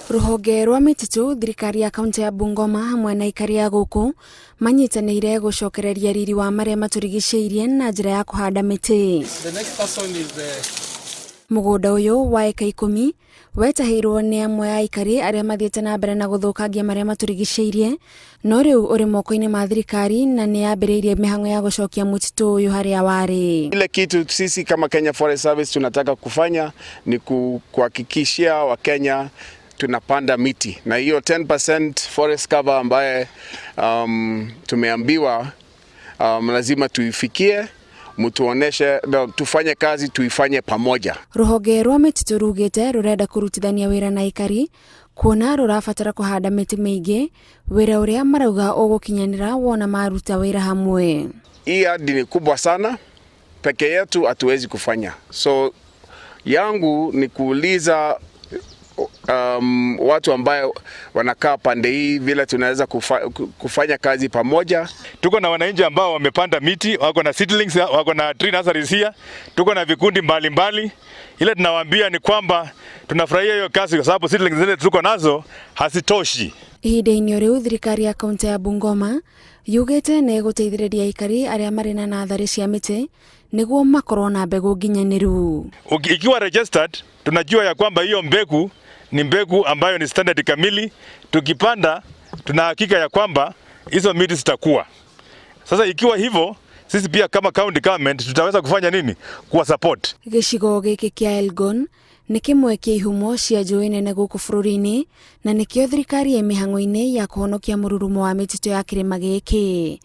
Rũhonge rwa mĩtitũ, thirikari ya kaunti ya Bungoma hamwe na aikari a gũkũ manyitanĩire gũcokereria riri wa marĩa matũrigicĩirie na njĩra ya kũhanda mĩtĩ. The next person is the Mũgũnda ũyũ wa eka 10 wetahĩirwo nĩ amwe a aikari arĩa mathiĩte na mbere na gũthũkangia marĩa matũrigicĩirie, no rĩu ũrĩ moko-inĩ ma thirikari na nĩ yambĩrĩirie mĩhang'o ya gũcokia mũtitũ ũyũ harĩa warĩ. Ile kitu sisi kama Kenya Forest Service tunataka kufanya ni kuhakikishia Wakenya tunapanda miti, na hiyo 10% forest cover ambaye tumeambiwa lazima tuifikie, mtuoneshe, no, tufanye kazi, tuifanye pamoja. Rũhonge rwa mĩtitũ rugĩte rũrenda kũrutithania wĩra na aikari kuona rũrabatara kũhanda mĩtĩ mĩingĩ, wĩra ũrĩa marauga ũgũkinyanĩra wona maruta wĩra hamwe. Hii ardhi ni kubwa sana, peke yetu hatuwezi kufanya. So yangu ni kuuliza watu ambayo wanakaa pande hii vile tunaweza kufanya kazi pamoja. Tuko na wananchi ambao wamepanda miti, wako na seedlings, wako na tree nurseries here. Tuko na vikundi mbalimbali. Ile tunawaambia ni kwamba tunafurahia hiyo kazi kwa sababu seedlings zile tuko nazo hazitoshi. Ihinda-inĩ o rĩu, thirikari ya kaunti ya Bungoma yugĩte nĩ ĩgũteithĩrĩria aikari arĩa marĩ na natharĩ cia mĩtĩ nĩguo makorwo na mbegũ nginyanĩru. Ikiwa registered, tunajua ya kwamba hiyo mbegu ni mbegu ambayo ni standard kamili. Tukipanda tuna hakika ya kwamba hizo miti zitakuwa. Sasa ikiwa hivyo, sisi pia kama county government tutaweza kufanya nini? Kuwa support. Gĩcigo gĩkĩ kĩa Elgon nĩ kĩmwe kĩa ihumo cia njũĩ nene gũkũ bũrũri-inĩ, na nĩkĩo thirikari ĩ mĩhang'o-inĩ ya kũhonokia mũrurumo wa mĩtitũ ya kĩrĩma gĩkĩ.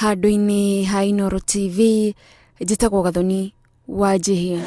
Handũ-inĩ ha Inooro TV, njĩtagwo Gathoni wa Njihia.